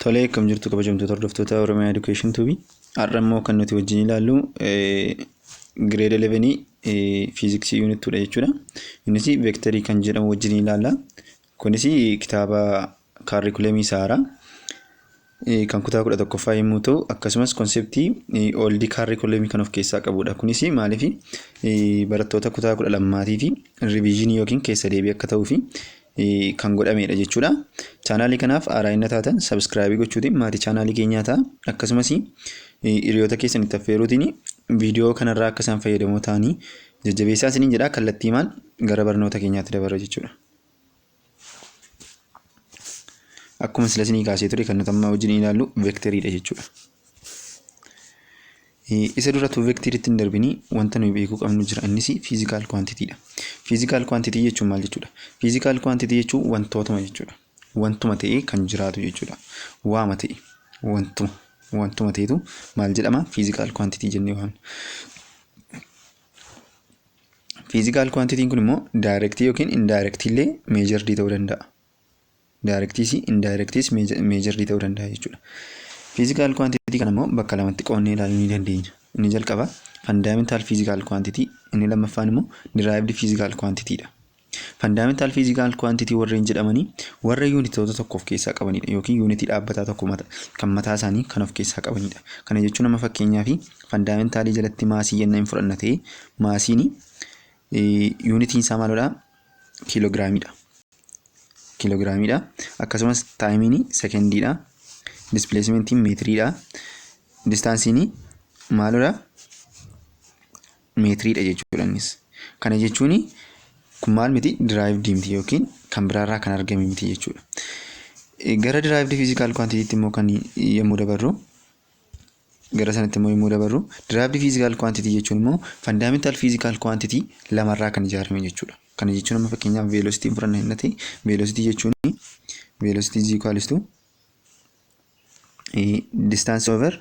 Tolee, akkam jirtu kabajamtoota hordoftoota Oromiyaa Education Tube. Har'a immoo kan nuti wajjin ilaallu grade 11 fiiziksii unit 2 dha jechuudha. Innis veektarii kan jedhamu wajjin ilaalla. Kunis kitaaba kaarikuleemii haaraa kan kutaa 11ffaa yommuu ta'u, akkasumas konseptii old kaarikuleemii kan of keessaa qabudha. Kunis maaliif barattoota kutaa 12 fi revision yookiin keessa deebii akka ta'uu fi kan godhamedha jechuudha. Chaanaalii kanaaf haaraa inni taatan subscribe gochuutiin maatii chaanaalii keenyaa ta'a. Akkasumas hiriyoota keessanitti affeeruutiin viidiyoo kanarraa akka isaan fayyadamoo ta'anii jajjabeessaa isiniin jedha. Kallattii maal gara barnoota keenyaatti dabarra jechuudha. Akkuma sila isinii kaasee ture, kan nuti amma wajjin ilaallu veekteriidha jechuudha. Isa dura utuu veekteriitti hin darbinii wanta nuyi beekuu qabnu jira. Innis physical quantitydha. Physical quantity jechuun maal jechuudha? Physical quantity jechuun wantootuma jechuudha. Wantuma ta'ee kan jiraatu jechuudha. Waama ta'e, wantuma ta'etu maal jedhama? Physical quantity jennee waamna. Physical quantityn kun immoo direct yookiin indirect illee measured ta'uu danda'a. Directis indirectis measured ta'uu danda'a jechuudha. Physical quantity kana immoo bakka lamatti qoodnee ilaaluu ni dandeenya. Inni jalqaba fundamental physical quantity, inni lammaffaan immoo derived physical quantity dha. Fundamental physical quantity warreen jedhamanii warra yuunitoota tokko of keessaa qabanidha yookiin yuunitii dhaabbataa tokko kan mataa isaanii kan of keessaa qabanidha. Kana jechuun amma fakkeenyaaf fundamentalii jalatti maasii yenna hin fudhanna ta'e, maasiin yuunitiin isaa maalidha? Kiiloogiraamiidha. Kiiloogiraamiidha. Akkasumas timeiin sekendiidha. Displacementiin meetiriidha. Distanceiin maalidha? Meetiriidha jechuudha innis. Kana jechuun kun maal miti? Derived miti yookiin kan biraarraa kan argame miti jechuudha. Gara derived physical quantity immoo kan yommuu dabarru, gara sanatti immoo yommuu dabarru, derived physical quantity jechuun immoo fundamental physical quantity lamarraa kan ijaarame jechuudha. Kana jechuun amma fakkeenyaaf velocity fudhanna hin ta'e, velocity jechuun velocity is equals to distance over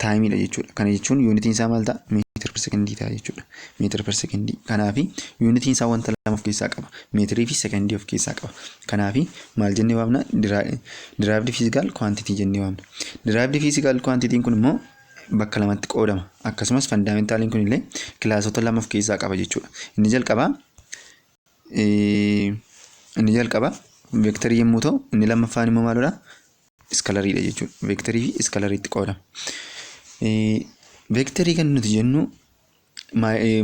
timeidha jechuudha. Kana jechuun yuunitiin isaa maal ta'a? Meter per sekondii ta'a jechuudha. Meter per sekondii. Kanaafi yuunitiin isaa wanta lama of keessaa qaba. Meetirii fi sekondii of keessaa qaba. Kanaafi maal jennee waamna? Derived physical quantity jennee waamna. Derived physical quantityn kun immoo bakka lamatti qoodama. Akkasumas fundamentaliin kun illee classota lama of keessaa qaba jechuudha. Inni jalqabaa veektarii yommuu ta'u, inni lammaffaan immoo maalidha? Iskalariidha jechuudha. Veektarii fi iskalariitti qoodama. Veektarii kan nuti jennu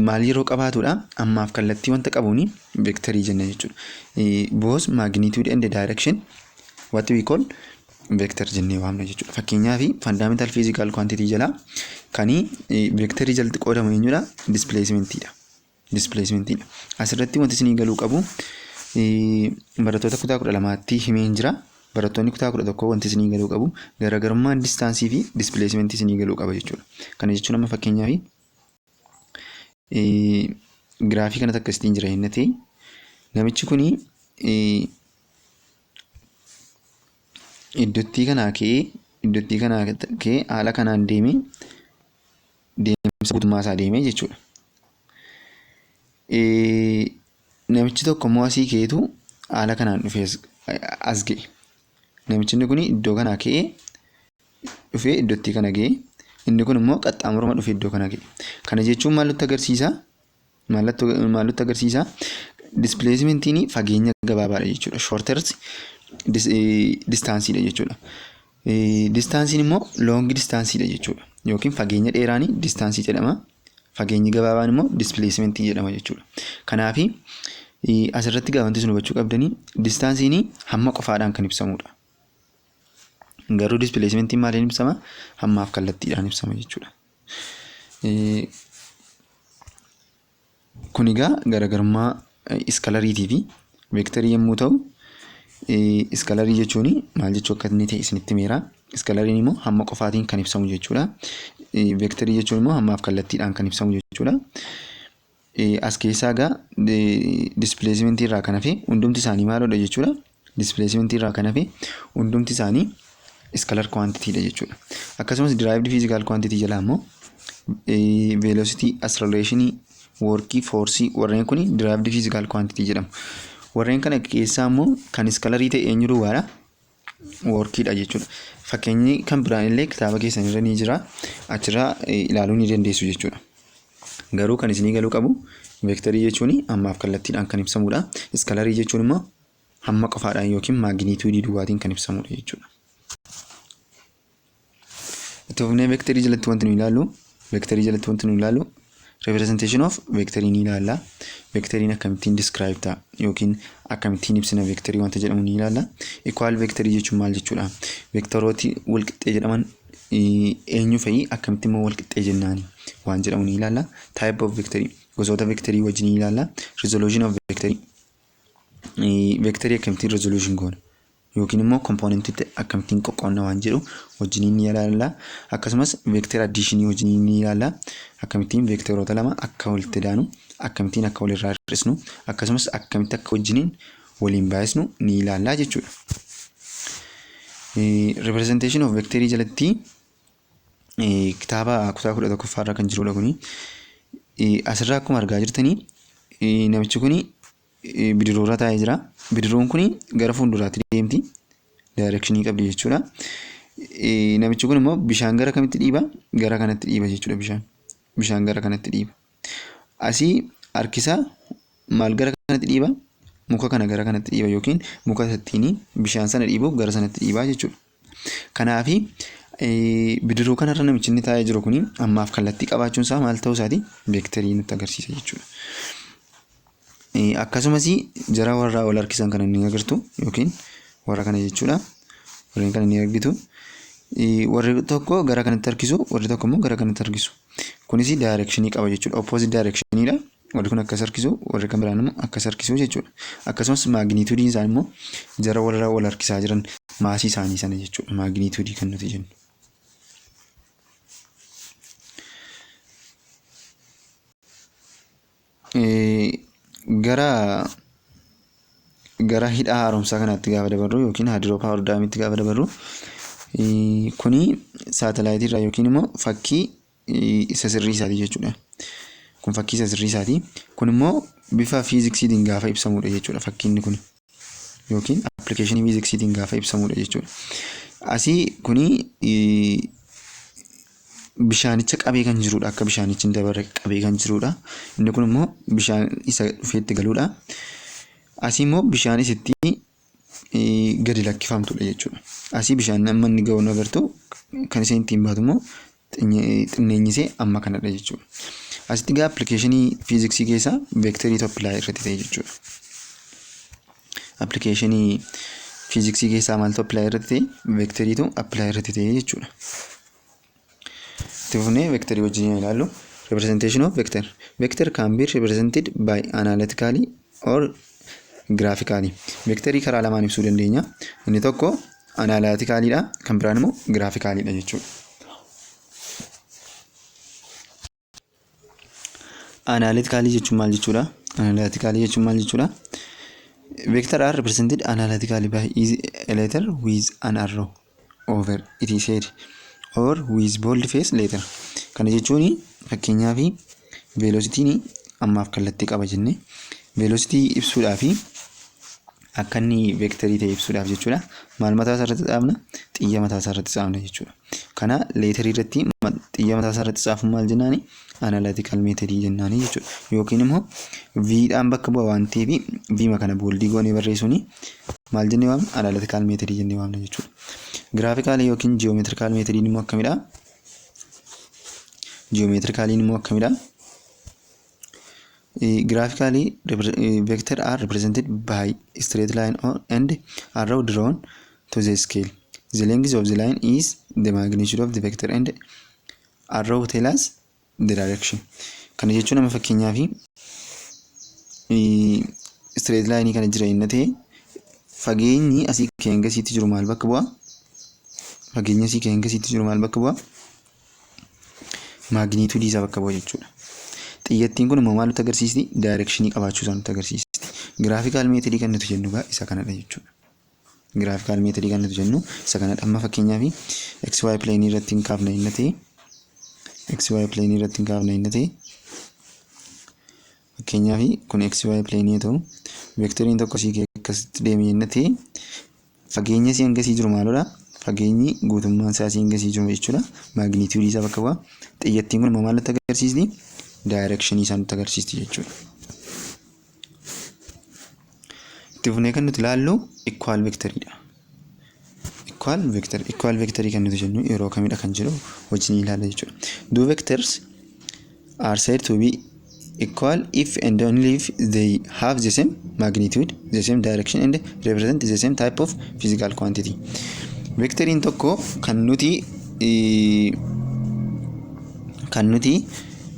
maal yeroo qabaatudha? Ammaaf kallattii wanta qabuuni veektarii jenna jechuudha. Both magnitude and direction, what we call vector jennee waamna jechuudha. Fakkeenyaaf fundamental physical quantity jalaa kan veektarii jalatti qoodamu eenyudha? Displacementiidha. Displacementiidha. Asirratti wanti isinii galuu qabu, barattoota kutaa 12tti himeen jira. Barattoonni kutaa 11, wanti isinii galuu qabu garaagarummaan distance fi displacementii isinii galuu qaba jechuudha. Kana jechuun amma fakkeenyaaf giraafii kanatti akkasitiin jira inni ta'e, namichi kuni iddootti kanaa ka'ee haala kanaan deemee deemsa guutummaa isaa deemee jechuudha. Namichi tokko immoo asii ka'eetu haala kanaan dhufee as ga'e. Namichi inni kun iddoo kanaa ka'ee dhufee iddootti kana ga'e. Inni kun immoo qaxxaamuruma dhufee iddoo kana ga'e. Kana jechuun maal nutti agarsiisa? Maal nutti agarsiisa? Displacementiin fageenya gabaabaadha jechuudha. Shorter distanceiidha jechuudha. Distanceiin immoo long distanceiidha jechuudha. Yookiin fageenya dheeraan distance jedhama. Fageenyi gabaabaan immoo displacementii jedhama jechuudha. Kanaafi asirratti gaa wanti isin hubachuu qabdanii, distanceiin hamma qofaadhaan kan ibsamudha. Garuu displacementiin maaliin ibsama? Hammaaf kallattiidhaan ibsama jechuudha. Kun egaa garaagarummaa iskalariitii fi veektarii yommuu ta'u, iskalarii jechuun maal jechuu akka inni ta'e isinitti himeera. Iskalariin immoo hamma qofaatiin kan ibsamu jechuudha. Veektarii jechuun immoo hammaaf kallattiidhaan kan ibsamu jechuudha. As keessaa egaa displacementii irraa kan hafe hundumti isaanii maalidha jechuudha? Displacementii irraa kan hafe hundumti isaanii scalar quantitydha jechuudha. Akkasumas derived physical quantity jalaa immoo velocity, acceleration, work, force, warreen kun derived physical quantity jedhamu. Warreen kana keessaa immoo kan iskalarii ta'e eenyu duwwaadha? Workiidha jechuudha. Fakkeenyi kan biraan illee kitaaba keessan irra ni jira. Achirraa ilaaluu ni dandeessu jechuudha. Garuu kan isinii galuu qabu, veektarii jechuun hammaaf kallattiidhaan kan ibsamudha. Iskalarii jechuun immoo hamma qofaadhaan yookiin magnitudeii duwwaatiin kan ibsamudha jechuudha. Itti fufnee veektarii jalatti wanti nuyi ilaallu representation of veektarii ni ilaalla. Veektariin akkamittiin describe ta'a yookiin akkamittiin ibsina veektarii wanta jedhamu ni ilaalla. Equal veektarii jechuun maal jechuudha? Veektarooti walqixxee jedhaman eenyu fa'i, akkamitti immoo walqixxee jennaani waan jedhamu ni ilaalla. Type of veektarii, gosoota veektarii wajjin ni ilaalla. Resolution of veektarii, veektarii akkamittiin resolution goona yookiin immoo componentiitti akkamittiin qoqqoodna waan jedhu wajjin ni ilaalla. Akkasumas vector additionii wajjin ni ilaalla. Akkamittiin veektaroota lama akka walitti daanu, akkamittiin akka walirraa hir'isnu, akkasumas akkamitti akka wajjiniin waliin baay'isnu ni ilaalla jechuudha. Representation of vectorii jalatti kitaaba kutaa 11ffaa irra kan jirudha kuni. Asirraa akkuma argaa jirtanii, namichi kuni bidiruurra taa'ee jira. Bidiruun kuni gara fuulduraatti deemti. Directionii qabdi jechuudha. Namichi kun immoo bishaan gara kamitti dhiiba? Gara kanatti dhiiba jechuudha bishaan. Bishaan gara kanatti dhiiba. Asii harkisaa maal gara kanatti dhiiba? Muka kana gara kanatti dhiiba yookiin muka ittiin bishaan sana dhiibuuf gara sanatti dhiibaa jechuudha. Kanaafi bidiruu kanarra namichi inni taa'ee jiru kuni ammaaf kallattii qabaachuun isaa maal ta'uu isaati? Veektarii nutti agarsiisa jechuudha. Akkasumas jara warra wal harkisan kana ni agartu yookiin warra kana jechuudha. Warreen kana ni argitu. Warri tokko gara kanatti harkisu, warri tokko immoo gara kanatti harkisu. Kunis directionii qaba jechuudha. Opposite directioniidha. Warri kun akkas harkisu, warri kan biraan immoo akkas harkisu jechuudha. Akkasumas magnitudeiin isaa immoo jara warra wal harkisaa jiran massii isaanii sana jechuudha. Magnitudeii kan nuti jennu. Gara hidha haaromsaa kanaatti gaafa dabarru yookiin hydro power damitti gaafa dabarru, kuni saatalaayitii irraa yookiin immoo fakkii isa sirrii isaati jechuudha. Kun fakkii isa sirrii isaati. Kun immoo bifa fiiziksiitiin gaafa ibsamudha jechuudha fakkiin kun. Yookiin applicationii fiiziksiitiin gaafa ibsamudha jechuudha. Asii kuni bishaanicha qabee kan jirudha. Akka bishaanichi hin dabarre qabee kan jirudha. Inni kun immoo bishaan isa dhufeetti galudha. Asii immoo bishaan isitti gadi lakkifamtudha jechuudha. Asii bishaan amma inni ga'u agartu, kan isheen ittiin baatu immoo xinneenyisee amma kanadha jechuudha. Asitti gaa applicationii fiiziksii keessaa veektarii apply irratti ta'e jechuudha. Applicationii fiiziksii keessaa maaltu apply irratti ta'e? Veektariitu apply irratti ta'e jechuudha. Itti fufnee veektarii wajjin ilaallu. Representation of vector. Vector can be represented by analytically or graphically. Vectorii karaa lamaan ibsuu dandeenya. Inni tokko analyticallyidha, kan biraan immoo graphicallyidha jechuudha. Analytically jechuun maal jechuudha? Analytically jechuun maal jechuudha? Vector are represented analytically by a letter with an arrow over its head or with bold face letter. Kana jechuun, fakkeenyaaf, velocityn ammaaf kallattii qaba jenne, velocity ibsuudhaaf, akka inni veektarii ta'e ibsuudhaaf jechuudha. Maal mataa isaa irratti dhaabna? Xiyya mataa isaa irratti dhaabna jechuudha. Kana letterii irratti xiyya mataa isaa irratti xaafuun maal jennaani? Analytical methodii jennaani jechuudha. Yookiin immoo V'dhaan bakka bu'a waan ta'eef, V'ma kana boldii goonee barreessuuni maal jennee waamna? Analytical methodii jennee waamna jechuudha. Graphicalii yookiin geometrical methodiin immoo akkamidha? Geometricaliin immoo akkamidha? Graphically, vector are represented by straight line or and arrow drawn to the scale. The length of the line is the magnitude of the vector and arrow tell us the direction. Kana jechuun, amma fakkeenyaaf straight line kana jira inni ta'e, fageenyi asii ka'ee hanga asiitti jiru maal bakka bu'a? Fageenyi asii ka'ee hanga asiitti jiru maal bakka bu'a? Magnitudeii isaa bakka bu'a jechuudha. Xiyyattiin kun immoo maal nutti agarsiisti? Directionii qabaachuu isaa nutti agarsiisti. Graphical methodii kan nuti jennu isa kanadha jechuudha. Graphical methodii kan nuti jennu isa kanadha. Amma fakkeenyaaf XY planeii irratti hin kaafna inni ta'e, XY planeii irratti hin kaafna inni ta'e, fakkeenyaaf kun XY planeii yoo ta'u, veektoriin tokko asii ka'ee akkasitti deeme inni ta'e, Fageenya asii hanga asii jiru maalidha? Fageenyi guutummaan isaa asii hanga asii jiru jechuudha. Magnitude isaa bakka bu'a. Xiyyattiin kun immoo maal nutti agarsiisti? Direction isaa nutti agarsiisti jechuudha. Itti fufnee kan nuti ilaallu equal vectoriidha. Equal vector, equal vectorii kan nuti jennu yeroo kamidha kan jedhu wajjin ilaalla jechuudha. Two vectors are said to be equal if and only if they have the same magnitude, the same direction and represent the same type of physical quantity. Vectoriin tokko kan nuti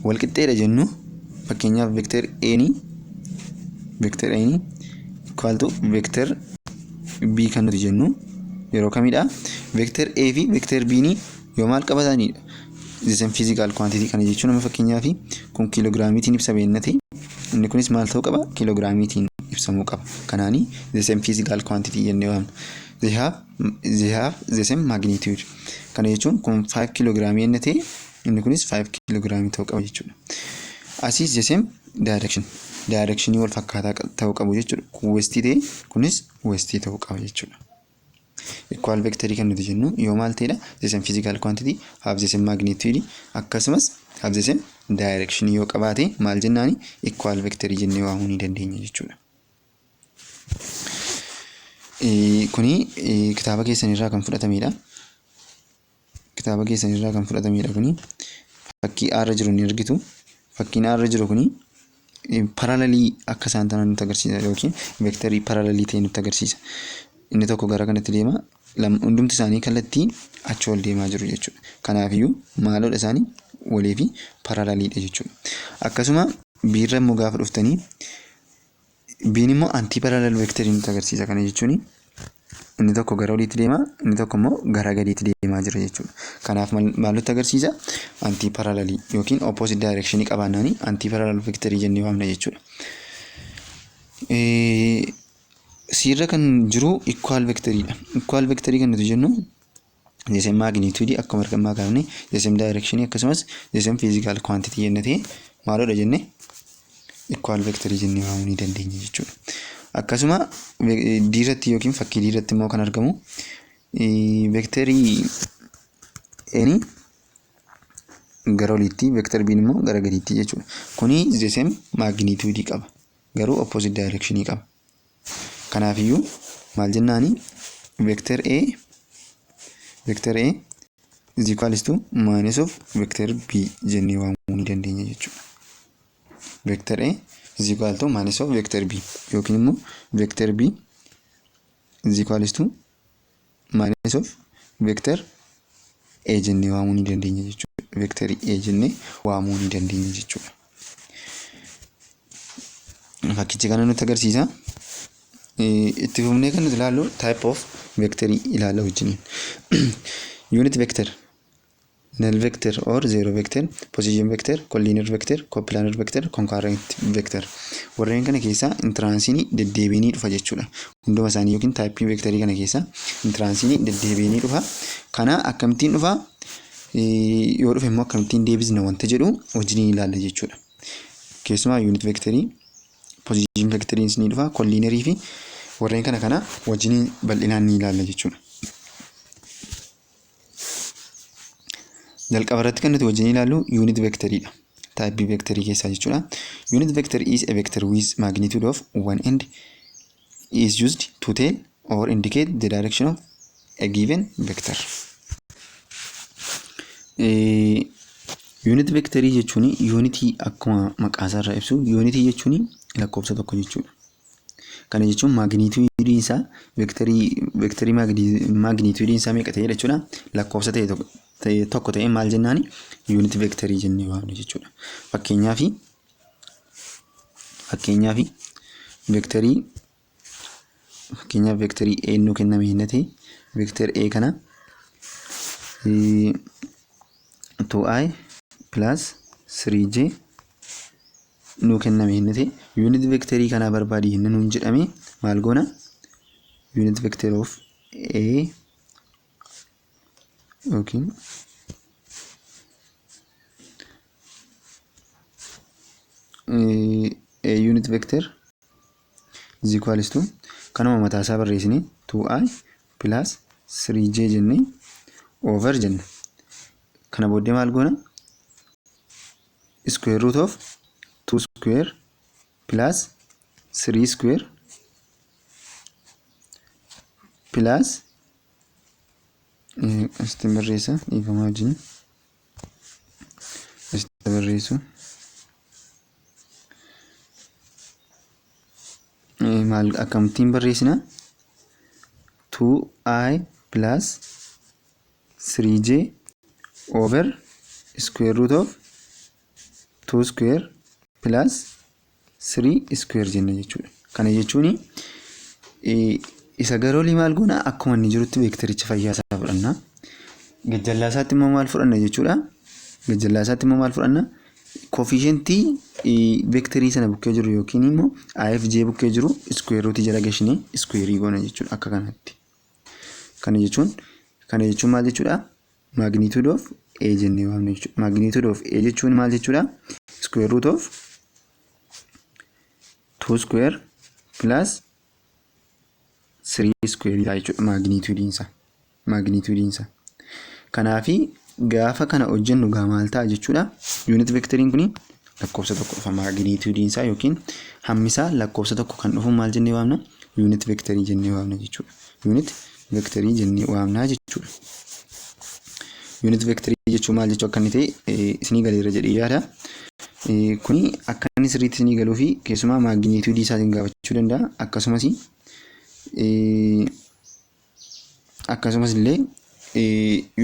walqixxeedha jennu, fakkeenyaaf vector A equal to vector B kan nuti jennu yeroo kamidha? Vector A fi vector B ni yoo maal qabatanidha? The same physical quantity. Kana jechuun amma fakkeenyaaf kun kiiloogiraamiitiin ibsame inni ta'e, inni kunis maal ta'uu qaba? Kiiloogiraamiitiin ibsamuu qaba. Kanaani the same physical quantity jennee waamna. They have the same magnitude. Kana jechuun kun 5 kiiloogiraamii inni ta'e, inni kunis 5 kiiloogiraamii ta'uu qaba jechuudha. Asiis the same direction. Directionii wal fakkaataa ta'uu qabu jechuudha. Kun westii ta'e, kunis westii ta'uu qaba jechuudha. Equal vectorii kan nuti jennu yoo maal ta'edha? The same physical quantity, have the same magnitude, akkasumas have the same direction yoo qabaate maal jennaani? Equal vectorii jennee waamuu ni dandeenya jechuudha. Kuni kitaaba keessan irraa kan fudhatamedha. Kitaaba keessan irraa kan fudhatamedha kuni. Fakkii A irra jiru ni argitu. Fakkiin A irra jiru kuni parallelii akka isaan ta'an nutti agarsiisa yookiin vectorii parallelii ta'e nutti agarsiisa. Inni tokko gara kanatti deema. Hundumti isaanii kallattii achi ol deemaa jiru jechuudha. Kanaafiyyuu maaloodha isaanii walii fi paralleliidha jechuudha. Akkasuma B irra immoo gaafa dhuftanii, B'n immoo anti parallel vectorii nutti agarsiisa. Kana jechuun inni tokko gara oliitti deema, inni tokko immoo gara gadiitti deemaa jira jechuudha. Kanaaf maal nutti agarsiisa? Anti parallelii yookiin opposite directionii qabaannaani anti parallel vectorii jennee waamna jechuudha. C irra kan jiru equal vectoriidha. Equal vectorii kan nuti jennu the same magnitude akkuma argamaa kaafne, the same direction, akkasumas the same physical quantity jenne ta'e maaloodha jenne? Equal vectorii jennee waamuu ni dandeenya jechuudha. Akkasuma D irratti yookiin fakkii D irratti immoo kan argamu vectorii N gara oliitti, vector B immoo gara gadiitti jechuudha. Kuni the same magnitude qaba, garuu opposite direction qaba. Kanaafiyyuu maal jennaani? Vector A is equals to minus of vector B jennee waamuu ni dandeenya jechuudha. Vector A is equal to minus of vector B yookiin immoo vector B is equals to minus of vector A jennee waamuu ni dandeenya jechuudha. Vector A jennee waamuu ni dandeenya jechuudha. Fakkichi kana nutti agarsiisa. Itti fufnee kan nuti ilaallu type of vectorii ilaalla wajjiniin. Unit vector, null vector or zero vector, position vector, collinear vector, coplanar vector, concurrent vector. Warreen kana keessaa entranceiin deddeebiinii dhufa jechuudha. Hunduma isaanii yookiin typeii vectorii kana keessaa entranceiin deddeebiinii dhufa. Kana akkamittiin dhufa? Yoo dhufe immoo akkamittiin deebisna wanta jedhu wajjiniin ilaalla jechuudha. Keessumaa unit vectorii, position vectoriin ni dhufa, collinearii fi warreen kana kana wajjiniin bal'inaan ni ilaalla jechuudha. Jalqaba irratti kan nuti wajjin ilaallu unit vectoriidha. Typeii vectorii keessaa jechuudha. Unit vector is a vector with magnitude of 1 and is used to tell or indicate the direction of a given vector. Unit vectorii jechuun unitii akkuma maqaa isaarraa ibsu, unitii jechuun lakkoofsa tokko jechuudha. Kana jechuun magnitudeiin isaa vectorii magnitudeiin isaa meeqa ta'edha jechuudha? Lakkoofsa ta'e tokko ta'e maal jennaani? Unit vectorii jennee waamna jechuudha. Fakkeenyaaf vectorii A nuu kenname hin ta'e, vector A kana 2i plus 3j nuu kenname hin ta'e, unit vectorii kanaa barbaadi inni nuun jedhame maal goona? Unit vector of A yookiin A unit vector is equals to kanuma mataa isaa barreessine 2i plus 3j jennee over jenna. Kana booddee maal goona? Square root of 2 square plus 3 square plus, asitti barreessa, dhiifama wajjin asitti barreessu, maal akkamittiin barreessina? 2i plus 3j over square root of 2 square plus 3 square jenna jechuudha. Kana jechuun isa gara olii maal goona? Akkuma inni jirutti veektericha fayyaa isaa fudhanna. Gajjallaa isaatti immoo maal fudhanna jechuudha? Gajjallaa isaatti immoo maal fudhanna? Coefficientii veektarii sana bukkee jiru yookiin immoo i fi j bukkee jiru square root jala gashinee square goona jechuudha akka kanatti. Kana jechuun maal jechuudha? Magnitude of A jennee waamna jechuudha. Magnitude of A jechuun maal jechuudha? Square root of 2 square plus 3 square dha jechuudha magnitude isaa. Magnitude isaa. Kanaafi gaafa kana hojjennu gaa maal ta'a jechuudha? Unit vectoriin kuni lakkoofsa tokko dhufa, magnitude isaa yookiin hammi isaa lakkoofsa tokko kan dhufu maal jennee waamna? Unit vectorii jennee waamna jechuudha. Unit vectorii jennee waamna jechuudha. Unit vectorii jechuun maal jechuu akka inni ta'e isinii galeera jedhee yaada. Kuni akka inni sirriitti isinii galuu fi keessumaa magnitude isaatiin gaafachuu danda'a. Akkasumas illee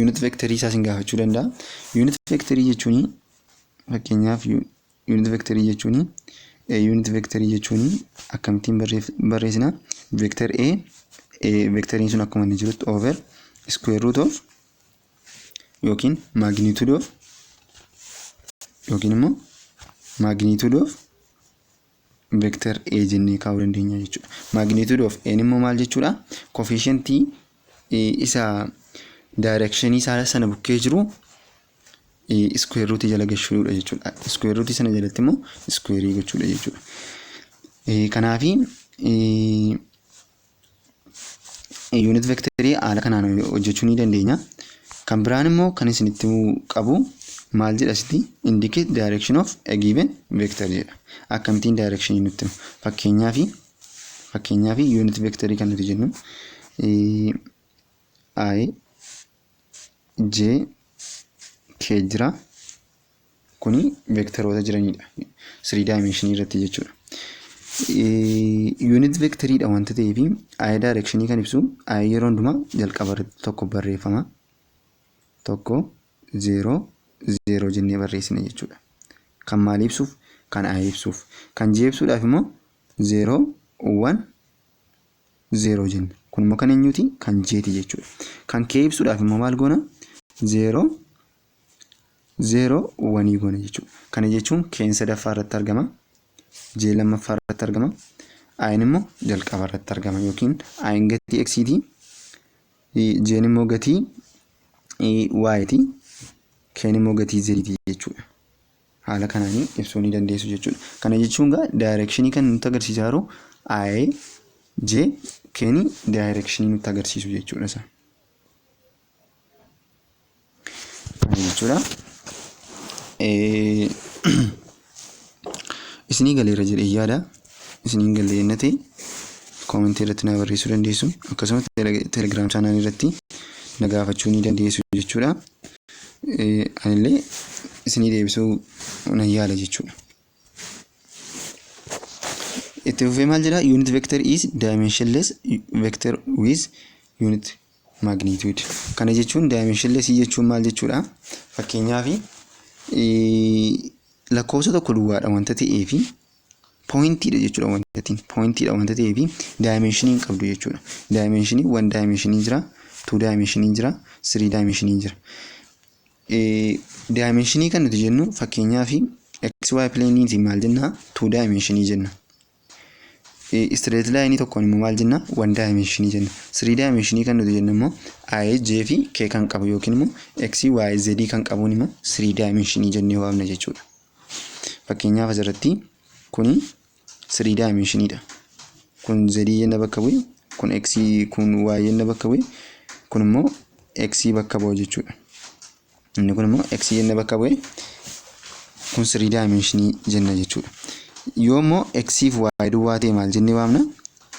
unit vectorii isaatiin gaafachuu danda'a. Unit vectorii jechuun, fakkeenyaaf, unit vectorii jechuun akkamittiin barreessina? Vector A, vectoriin sun akkuma inni jirutti, over square root of yookiin magnitude of yookiin immoo magnitude of vector A jennee kaa'uu dandeenya jechuudha. Magnitude of A immoo maal jechuudha? Coefficientii isa directionii isaa sana bukkee jiru square root jala gashuudha jechuudha. Square root sana jalatti immoo square gochuudha jechuudha. Kanaafi unit vectorii haala kanaan hojjechuu ni dandeenya. Kan biraan immoo kan isinitti qabu maal jedha asitti? "Indicate direction of a given vector" jedha. Akkamittiin direction nutti hima? Fakkeenyaaf, unit vectorii kan nuti jennu i, j, k jira. Kuni vectoroota jiranidha. 3 dimensionii irratti jechuudha. Unit vectoriidha wanta ta'eef i directionii kan ibsu i yeroo hundumaa jalqaba irratti tokko barreeffama. Tokko, zeeroo, zeeroo jennee barreessina jechuudha. Kan maal ibsuuf? Kan i ibsuuf. Kan j ibsuudhaaf immoo zeeroo, one, zeeroo jenna. Kun immoo kan eenyuti? Kan j'ti jechuudha. Kan k ibsuudhaaf immoo maal goona? Zeeroo, zeeroo, oneii goona jechuudha. Kana jechuun k'n sadaffaa irratti argama. J lammaffaa irratti argama. I'n immoo jalqaba irratti argama yookiin i'n gatii x'ti. J'n immoo gatii y'ti. K'n immoo gatii z'ti jechuudha. Haala kanaan ibsuu ni dandeessu jechuudha. Kana jechuun gaa directionii kan nutti agarsiisaa jiru i, j, k'n directionii nutti agarsiisu jechuudha isa. Kana jechuudha. Isinii galeera jedhee yaada. Isinii hin galle yenna ta'e commentii irratti na barreessuu dandeessu. Akkasumas Telegram channelii irratti na gaafachuu ni dandeessu jechuudha. Anillee isinii deebisuu nan yaala jechuudha. Itti fufee maal jedhaa? Unit vector is dimensionless vector with unit magnitude. Kana jechuun, dimensionless jechuun maal jechuudha? Fakkeenyaaf, lakkoofsa tokko duwwaadha wanta ta'eefi pointiidha jechuudha, wanta ta'e pointiidha wanta ta'eefi dimensionii hin qabdu jechuudha. Dimensionii, one dimensionii jira, two dimensionii jira, three dimensionii jira. Dimensionii kan nuti jennu, fakkeenyaaf, xy planeiitiin maal jennaa? Two dimensionii jenna. Straight lineii tokkoon immoo maal jenna? One dimensionii jenna. Three dimensionii kan nuti jennu immoo i, j fi k kan qabu yookiin immoo x, y, z kan qabuun immoo three dimensionii jennee waamna jechuudha. Fakkeenyaaf, asirratti kuni three dimensioniidha. Kun z jenna bakka bu'e, Kun x, kun y yenna bakka bu'e, kun immoo x bakka bu'a jechuudha. Inni kun immoo x yenna bakka bu'e, kun three dimensionii jenna jechuudha. Yoo immoo x fi y duwwaa ta'e maal jennee waamna?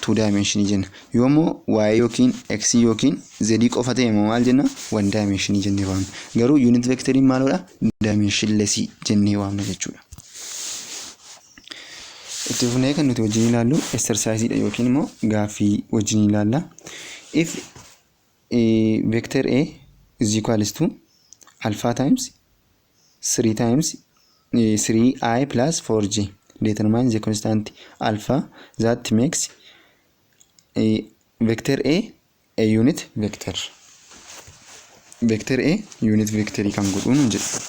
Two dimensionii jenna. Yoo immoo y yookiin x yookiin z qofa ta'e immoo maal jenna? One dimensionii jennee waamna. Garuu unit vectoriin maaloodha? Dimensionless jennee waamna jechuudha. Itti fufnee kan nuti wajjin ilaallu exercise yookiin immoo gaaffii wajjin ilaalla. If vector A is equals to alpha times 3 times 3i plus 4j, determine the constant alpha that makes vector A a unit vector. Vector A unit vectorii kan godhu nuun jedha.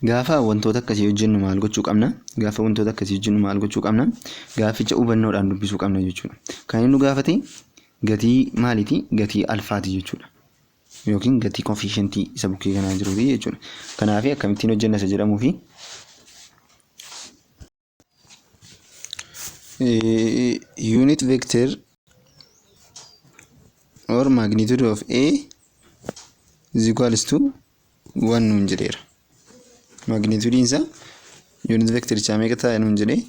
Gaafa wantoota akkasii hojjennu maal gochuu qabna? Gaafa wantoota akkasii hojjennu maal gochuu qabna? Gaaficha hubannoodhaan dubbisuu qabna jechuudha. Kan inni nu gaafate gatii maaliiti? Gatii alfaati jechuudha. Yookiin gatii coefficientii isa bukkee kanaa jiruuti jechuudha. Kanaaf akkamittiin hojjenna isa jedhamuu fi unit vector or magnitude of A is equals to 1 nuun jedheera. Magnitudiin isaa unit vectorichaa meeqa ta'a nuun jedhee?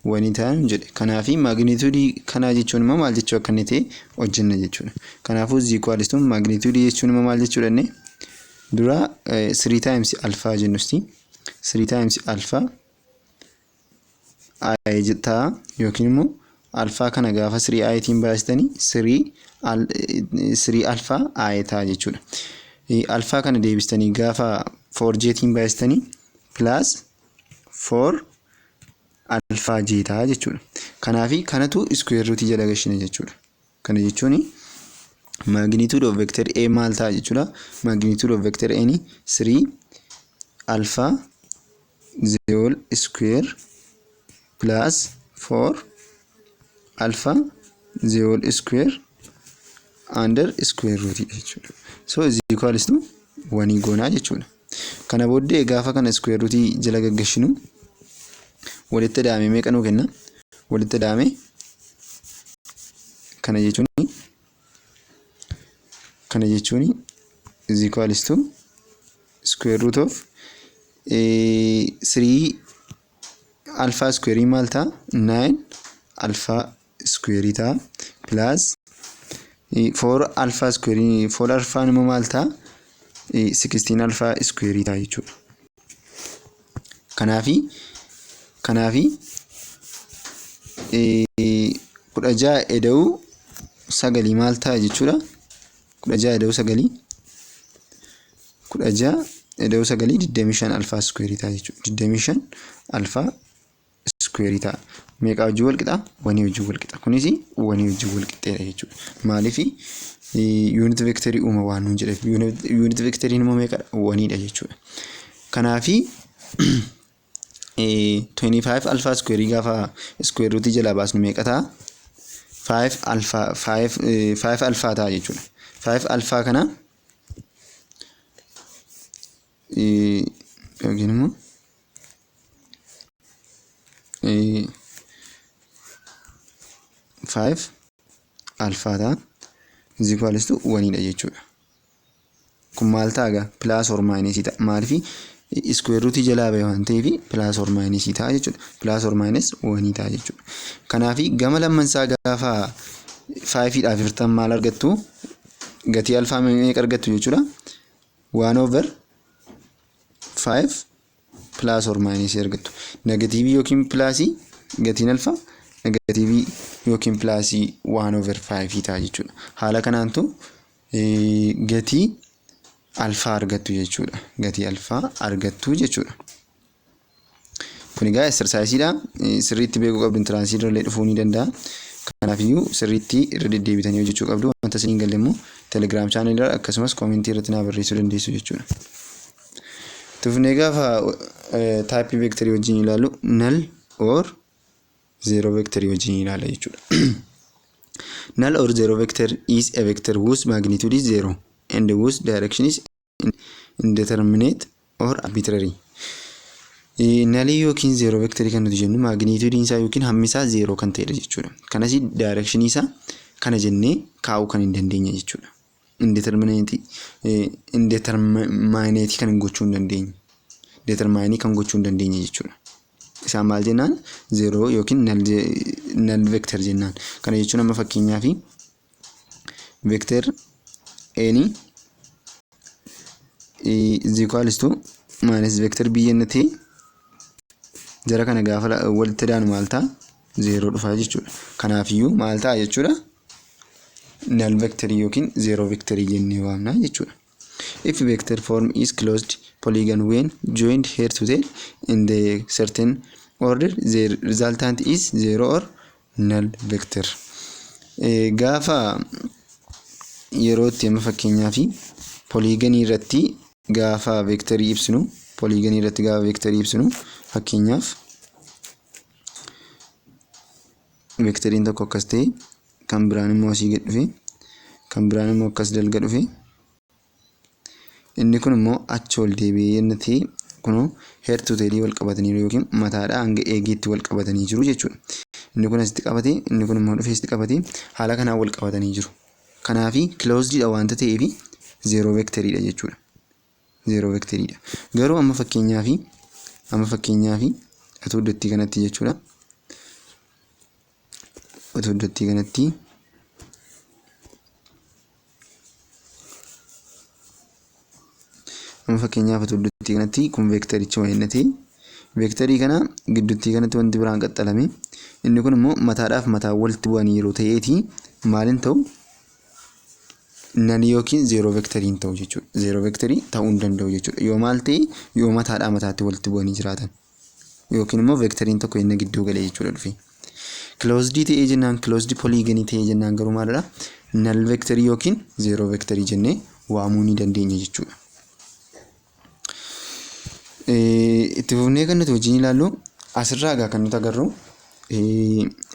One ta'a nuun jedhe. Kanaafi magnitudii kanaa jechuun immoo maal jechuu akka inni ta'e hojjenna jechuudha. Kanaafuu is equals to magnitudii jechuun immoo maal jechuudha inni dura 3 times alpha jennusti, 3 times alpha i ta'a yookiin immoo alpha kana gaafa 3 i tiin baasitanii 3 alpha i ta'a jechuudha. Alpha kana deebistanii gaafa 4 j tiin baasitanii plus 4 alpha j ta'a jechuudha. Kanaafi kanatu square root jala gashina jechuudha. Kana jechuun magnitude of vector A maal ta'a jechuudha? Magnitude of vector A ni 3 alpha the whole square plus 4 alpha the whole square under square root jechuudha. So is equals to one goonaa jechuudha. Kana booddee gaafa kana square root jala gaggashinu walitti daamee meeqa nuu kenna? Walitti daamee kana jechuun is equals to square root of 3 alpha square maal ta'a? 9 alpha square ta'a, plus 4 alpha square, 4 alpha immoo maal ta'a? 16 alpha square ta'a jechuudha. Kanaafi 16 eda'uu sagalii maal ta'a jechuudha? 16 eda'uu sagalii, 16 eda'uu sagalii 25 alpha square ta'a jechuudha. 25 alpha square ta'a. Meeqa wajjin wal qixa? One wajjin wal qixa. Kunis one wajjin wal qixxeedha jechuudha. Maaliif? Unit vectorii uuma waan nuun jedheef. Unit vectoriin immoo meeqadha? Oneiidha jechuudha. Kanaafi 25 alpha square gaafa square root jalaa baasnu meeqa ta'a? 5 alpha, 5 5 alpha ta'a jechuudha. 5 alpha kana yookiin immoo 5 alpha ta'a is equals to oneiidha jechuudha. Kun maal ta'a egaa? Plus or minus ta'a. Maaliif? Square root jalaa bahe waan ta'eef plus or minus ta'a jechuudha. Plus or minus one ta'a jechuudha. Kanaafi gama lammansaa gaafa fiveiidhaaf hirtan maal argattu? Gatii alpha meeqa argattu jechuudha? One over five plus or minus argattu. Negatiivii yookiin plusii, gatiin alpha negatiivii yookiin plusii one over five ta'a jechuudha. Haala kanaantu gatii alpha argattu jechuudha. Gatii alpha argattu jechuudha. Kun egaa exerciseiidha. Sirriitti beekuu qabdu, entranceii irra illee dhufuu ni danda'a. Kanaafiyyuu sirriitti irra deddeebitanii hojjechuu qabdu. Wanta isin hin galle immoo Telegram channelii irra akkasumas commentii irratti naa barreessuu dandeessu jechuudha. Tufnee gaafa typeii vectorii wajjin ilaallu null or zero vectorii wajjin ilaalla jechuudha. Null or zero vector is a vector whose magnitude is zero and whose direction is indeterminate or arbitrary. Nullii yookiin zero vectorii kan nuti jennu magnitudeiin isaa yookiin hammi isaa zero kan ta'edha jechuudha. Kanas directionii isaa kana jennee kaa'uu kan hin dandeenye jechuudha. Indeterminateii kan gochuu hin dandeenye. Determineii kan gochuu hin dandeenye jechuudha. Isaan maal jennaan? Zero yookiin null vector jennaan. Kana jechuun amma fakkeenyaaf vector A'n is equals to minus vector B yenna ta'e, jara kana gaafa walitti daanu maal ta'a? Zero dhufaa jechuudha. Kanaafiyyuu maal ta'a jechuudha? Null vectorii yookiin zero vectorii jennee waamna jechuudha. If vector form is closed polygon when joined head to tail in the certain order, the resultant is zero or null vector. Gaafa yeroo itti amma fakkeenyaaf polygonii irratti gaafa vectorii ibsinu, polygonii irratti gaafa vectorii ibsinu, fakkeenyaaf vectoriin tokko akkas ta'e, kan biraan immoo asii gad dhufe, kan biraan immoo akkas dalga dhufe, inni kun immoo achi ol deebi'ee yenna ta'e, kunoo head to tailii wal qabatanii yookiin mataadhaa hanga eegeetti wal qabatanii jiru jechuudha. Inni kun asitti qabate, inni kun immoo dhufee asitti qabate, haala kanaan wal qabatanii jiru. Kanaafi closedidha waanta ta'eef zero vectoriidha jechuudha. Zero vectoriidha. Garuu amma fakkeenyaaf utuu iddootti kanatti jechuudha. Utuu iddootti kanatti amma fakkeenyaaf utuu iddootti kanatti kun vectorichi wayinna ta'e, vectorii kana gidduutti kanatti wanti biraan qaxxalame, inni kun immoo mataadhaaf mataa walitti bu'anii yeroo ta'eeti maaliin ta'u? Nullii yookiin zero vectorii hin ta'u jechuudha. Zero vectorii ta'uu hin danda'u jechuudha. Yoo maal ta'e? Yoo mataadhaa mataatti walitti bu'anii jiraatan. Yookiin immoo vectoriin tokko inni gidduu galee jechuudha dhufe. Closed ta'ee jennaan, closed polygonii ta'ee jennaan garuu maalidha? Null vectorii yookiin zero vectorii jennee waamuu ni dandeenya jechuudha. Itti fufnee kan nuti wajjin ilaallu asirraa egaa kan nuti agarru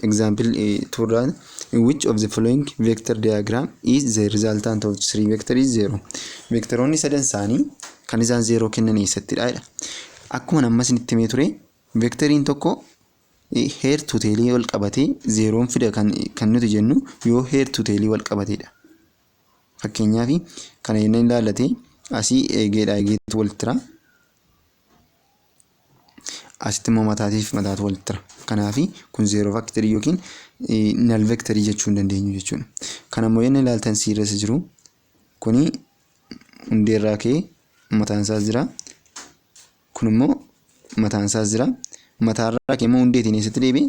example turraa, in which of the following vector diagram is the resultant of three vector is zero? Vectoroonni sadan isaanii kan isaan zero kennan eessattidha jedha. Akkuma amma isinitti himee ture, vectoriin tokko head to tailii wal qabatee zeroon fida kan nuti jennu yoo head to tailii wal qabateedha. Fakkeenyaaf kana inni ilaallate asii eegeedha, eegeetu walitti jira. Asitti immoo mataatiif mataatu walitti jira. Kanaaf kun zero vectorii yookiin null vectorii jechuu hin dandeenyu jechuudha. Kana immoo inni ilaaltan siirras jiru kuni hundeerraa ka'ee mataan isaas jira. Kun immoo mataan isaas jira. Mataarraa ka'ee immoo hundeetiin eessatti deebi'e?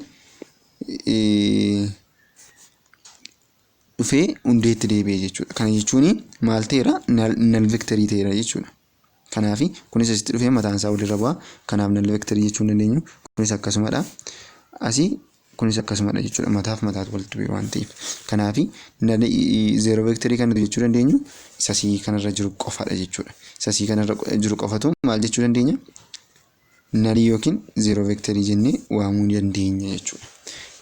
Dhufee hundeetti deebi'e jechuudha. Kana jechuun maal ta'eera? Null vectorii ta'eera jechuudha. Kanaaf kunis asitti dhufee mataan isaa walirra bu'a. Kanaaf null vectorii jechuu hin dandeenyu. Kunis akkasumadha. Asii kunis akkasumadha jechuudha. Mataaf mataatu walitti bu'e waan ta'eef. Kanaaf zero vectorii kan nuti jechuu dandeenyu isa asii kanarra jiru qofadha jechuudha. Isa asii kanarra jiru qofatu maal jechuu dandeenya? Nullii yookiin zero vectorii jennee waamuu dandeenya jechuudha.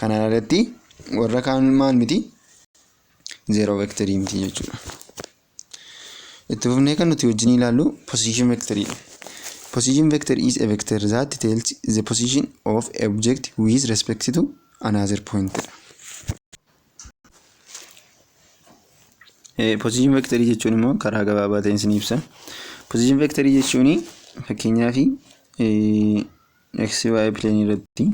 Kanaan alatti warra kaan maal miti? Zero vectorii miti jechuudha. Itti fufnee kan nuti wajjin ilaallu position vectoriidha. Position vector is a vector that tells the position of a object with respect to another point dha. Position vectorii jechuun immoo karaa gabaabaa ta'een isin ibsa. Position vectorii jechuun fakkeenyaaf x y plane irratti,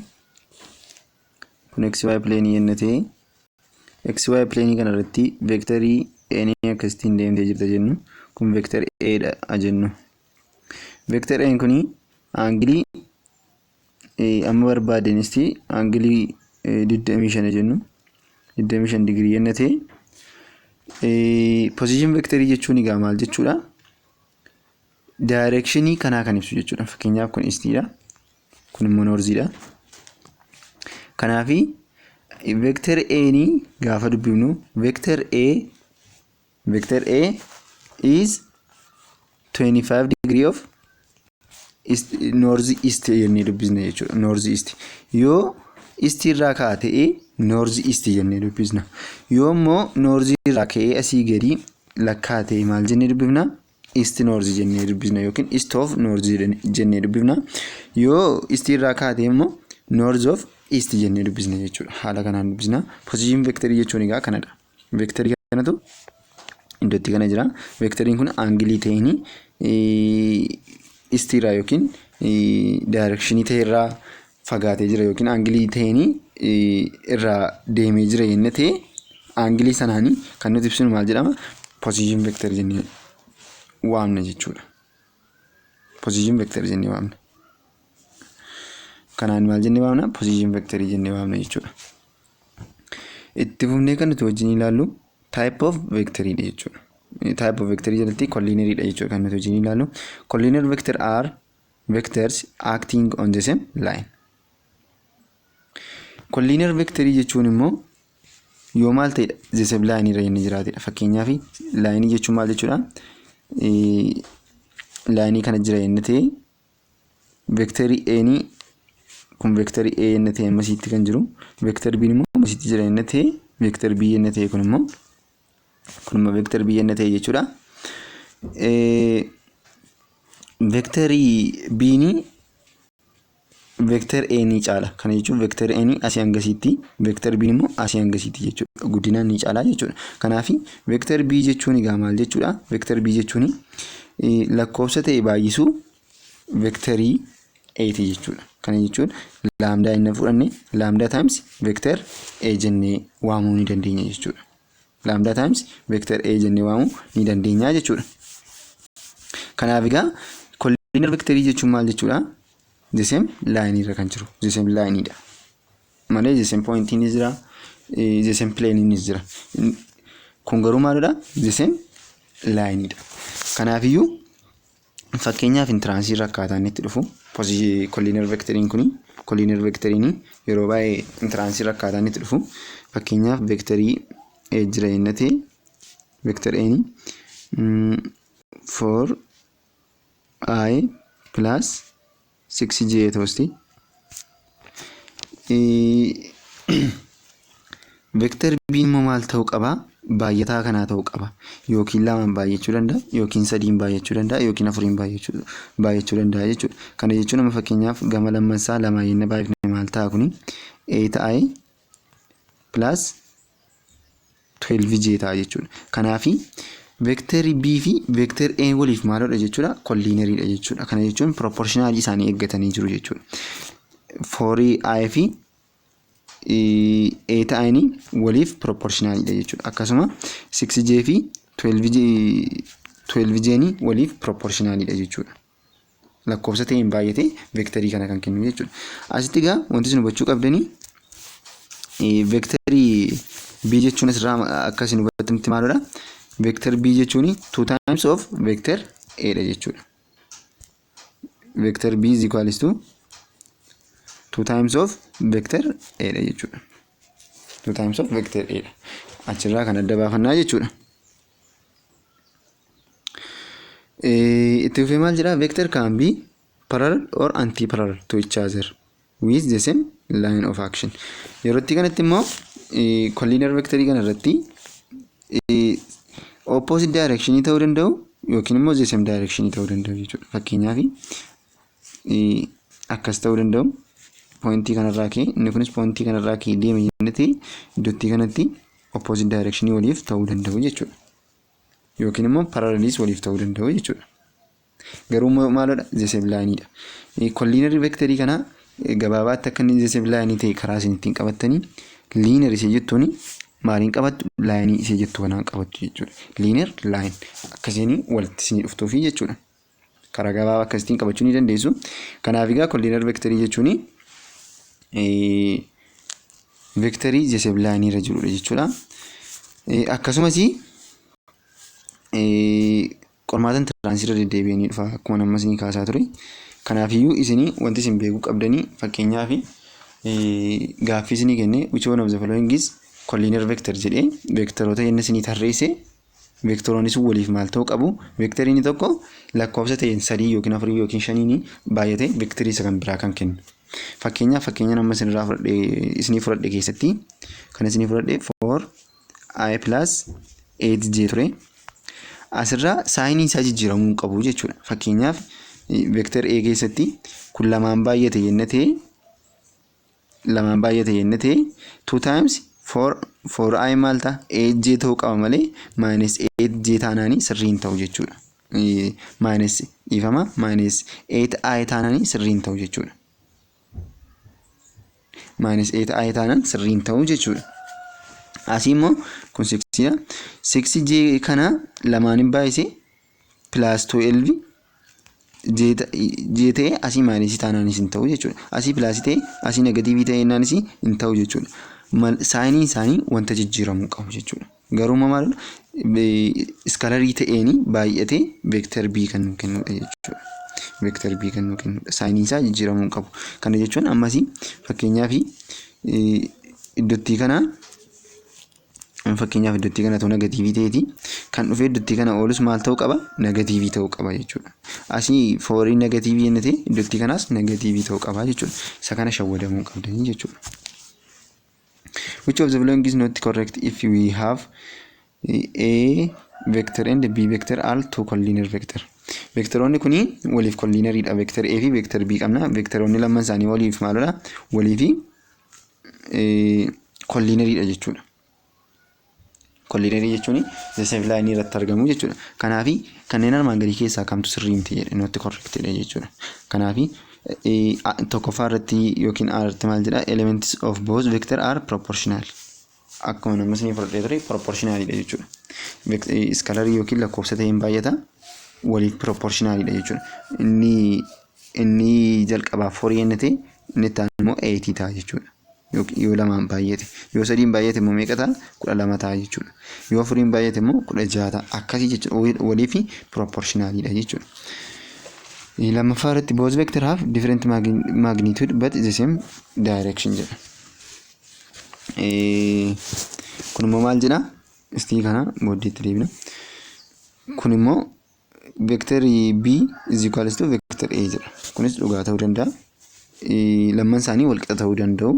kun x y plane yenna ta'e, x y plane kana irratti vectorii A akkasittiin deemtee jirta jennu, kun vector A dha jennu. Vector A kuni angleii amma barbaadenisti angleii 25 jennu, 25 digirii yenna ta'e, position vectorii jechuun egaa maal jechuudha? Directionii kanaa kan ibsu jechuudha. Fakkeenyaaf kun eastiidha. Kun immoo northiidha. Kanaafi vector A gaafa dubbifnu, vector A is 25 degree of east, north east jennee dubbisna jechuudha. North east. Yoo east irraa ka'a ta'e north east jennee dubbisna. Yoo immoo north irraa ka'ee asii gadi lakkaa ta'e maal jennee dubbifna? East north jennee dubbisna yookiin east of north jennee dubbifna. Yoo east irraa kaate immoo north of east jennee dubbisna jechuudha. Haala kanaan dubbisna. Position vectorii jechuun egaa kanadha. Vectorii kanatu iddootti kana jira. Vectoriin kun angle ta'een east irraa yookiin directionii ta'e irraa fagaatee jira yookiin angle ta'een irraa deemee jira jennee ta'e, angle sanaanii kan nuti ibsinu maal jedhama? Position vector jennee waamna jechuudha. Position vector jennee waamna. Kanaan maal jennee waamna? Position vector jennee waamna jechuudha. Itti fufnee kan nuti wajjin ilaallu type of vectoridha jechuudha. Type of vectorii jalatti collinearidha jechuudha kan nuti wajjin ilaallu. Collinear vector are vectors acting on the same line. Collinear vectorii jechuun immoo yoo maal ta'edha? The same line irra inni jiraatedha. Fakkeenyaaf, lineii jechuun maal jechuudha? Lineii kana jira inni ta'e, vectorii A kun vectorii A inni ta'e ammasitti kan jiru, vector B immoo ammasitti jira inni ta'e, vector B inni ta'e kun immoo vector B inni ta'e jechuudha. Vectorii B vector A ni caala. Kana jechuun vector A asii hangasitti, vector B immoo asii hangasitti jechuudha. Guddinaan ni caala jechuudha. Kanaaf vector B jechuun egaa maal jechuudha? Vector B jechuun lakkoofsa ta'e baay'isuu vectorii A ti jechuudha. Kana jechuun lambda inni fudhanne lambda times vector A jennee waamuu ni dandeenya jechuudha. Lambda times vector A jennee waamuu ni dandeenya jechuudha. Kanaaf egaa collinear vectorii jechuun maal jechuudha? The same line irra kan jiru, the same line dha. Malee the same point ni jira, the same plane ni jira. Kun garuu maalidha? The same line dha. Kanaafiyyuu fakkeenyaaf entranceii irra akkaataa inni itti dhufu, collinear vectoriin kuni, collinear vectoriin yeroo baay'ee entranceii irra akkaataa inni itti dhufu, fakkeenyaaf vectorii A jira inni ta'e, vector A 4 i plus 6 j ta'usti. Vector B immoo maal ta'uu qaba? Baay'ataa kanaa ta'uu qaba. Yookiin lamaan baay'achuu danda'a, yookiin sadiin baay'achuu danda'a, yookiin afuriin baay'achuu danda'a jechuudha. Kana jechuun amma fakkeenyaaf gama lammansaa lamaan yenna baay'ifne maal ta'a kuni? 8 i plus 12 j ta'a jechuudha. Kanaafi vectorii B fi vector A waliif maalidha jechuudha? Collineariidha jechuudha. Kana jechuun proportionalii isaanii eeggatanii jiru jechuudha. 4 i fi 8 i waliif proportionalidha jechuudha. Akkasuma 6 j fi 12 j waliif proportionalidha jechuudha. Lakkoofsa ta'een baay'atee vectorii kana kan kennu jechuudha. Asitti egaa wanti isin hubachuu qabdanii, vectorii B jechuun asirraa akka isin hubattanitti maalidha? Vector B jechuun 2 times of vector A dha jechuudha. Vector B is equals to 2 times of vector A dha jechuudha. 2 times of vector A dha. Achirraa kan adda baafannaa jechuudha. Itti fufee maal jedhaa? Vector can be parallel or anti-parallel to each other with the same line of action. Yeroo itti kanatti immoo collinear vectorii kana irratti opposite direction ta'uu danda'u yookiin immoo the same direction ta'uu danda'u jechuudha. Fakkeenyaaf, akkas ta'uu danda'u. Pointii kanarraa ka'ee, inni kunis pointii kanarraa ka'ee deema jennee, iddootti kanatti opposite direction waliif ta'uu danda'u jechuudha. Yookiin immoo parallelis waliif ta'uu danda'u jechuudha. Garuu maalodha? The same lineidha. Collinear vectorii kana gabaabaatti akka inni the same line ta'e karaa isin ittiin qabattanii, linear isee jettuuni maaliin qabattu? Lineii isee jettu kanaan qabattu jechuudha. Linear line akkasiin walitti isinii dhuftuufi jechuudha. Karaa gabaabaa akkasittiin qabachuu ni dandeessu. Kanaaf egaa collinear vectorii jechuun vectorii the same lineii irra jirudha jechuudha. Akkasumas qormaata entranceii irra deddeebi'anii dhufa akkuma amma isinii kaasaa ture. Kanaafiyyuu isinii wanti isin beekuu qabdanii, fakkeenyaaf gaaffii isinii kenne, "Which one of the following is collinear vector?" jedhee vectoroota inni isinii tarreesse, vectoroonni sun waliif maal ta'uu qabu? Vectoriin tokko lakkoofsa ta'een sadii yookiin afurii yookiin shaniin baay'ate vectorii isa kan biraa kan kennu. Fakkeenyaaf, fakkeenya amma isinirraa fudhadhe, isinii fudhadhe keessatti kan isinii fudhadhe 4 i plus 8 j ture. Asirraa signii isaa jijjiiramuu hin qabu jechuudha. Fakkeenyaaf, vector A keessatti kun lamaan baay'ate jenne ta'e, lamaan baay'ate jenne ta'e, 2 times 4 4i maal ta'a? 8j ta'uu qaba malee minus 8j taanaanii sirrii hin ta'u jechuudha. Minus, dhiifama, minus 8i taanaanii sirrii hin ta'u jechuudha. Minus 8i taanaan sirrii hin ta'u jechuudha. Asii immoo kun 6dha. 6j kana lamaanin baay'ise plus 12 j ta'e, asii minusii taanaanis hin ta'u jechuudha. Asii plusii ta'e, asii negativeii ta'e jennaanis hin ta'u jechuudha. Signiin isaanii wanta jijjiiramuu qabu jechuudha. Garuu maal, scalarii ta'een baay'atee vector B kan nu kennudha jechuudha. Vector B kan nu kennudha. Signiin isaa jijjiiramuu hin qabu. Kana jechuun ammasii fakkeenyaaf iddootti kana, fakkeenyaaf iddootti kana ta'u negativeii ta'eeti kan dhufee iddootti kana oolus maal ta'uu qaba? Negativeii ta'uu qaba jechuudha. Asii fourii negativeii inni ta'e, iddootti kanaas negativeii ta'uu qaba jechuudha. Isa kana shawwadamuu qabdanii jechuudha. Which of the following is not correct if we have A vector and B vector are two collinear vector? Vectoroonni kuni waliif collinearidha. Vector A fi vector B qabna. Vectoroonni lamaan isaanii waliif maalidha? Waliif collinearidha jechuudha. Collinearii jechuun the same line irratti argamu jechuudha. Kanaafi kanneen armaan gadii keessaa kamtu sirrii miti jedhe, not correctidha jechuudha. Kanaafi tokkoffaa irratti yookiin A irratti maal jedha? Elements of both vector are proportional. Akkuma namni isinii fudhadhee ture, proportionalidha jechuudha. Scalarii yookiin lakkoofsa ta'een baay'ata, waliif proportionalidha jechuudha. Inni jalqabaa fourii inni ta'e, inni itti aanu immoo eightii ta'a jechuudha. Yoo lamaan baay'ate. Yoo sadiin baay'ate immoo meeqa ta'a? 12 ta'a jechuudha. Yoo afuriin baay'ate immoo 16 ta'a. Akkasii jechuudha. Waliif proportionalidha jechuudha. Lammaffaa irratti both vector have different magnitude but the same direction jedha. Kun immoo maal jedha? Istii kana booddeetti deebina. Kun immoo vector B is equals to vector A jedha. Kunis dhugaa ta'uu danda'a. Lamman isaanii wal qixa ta'uu danda'u.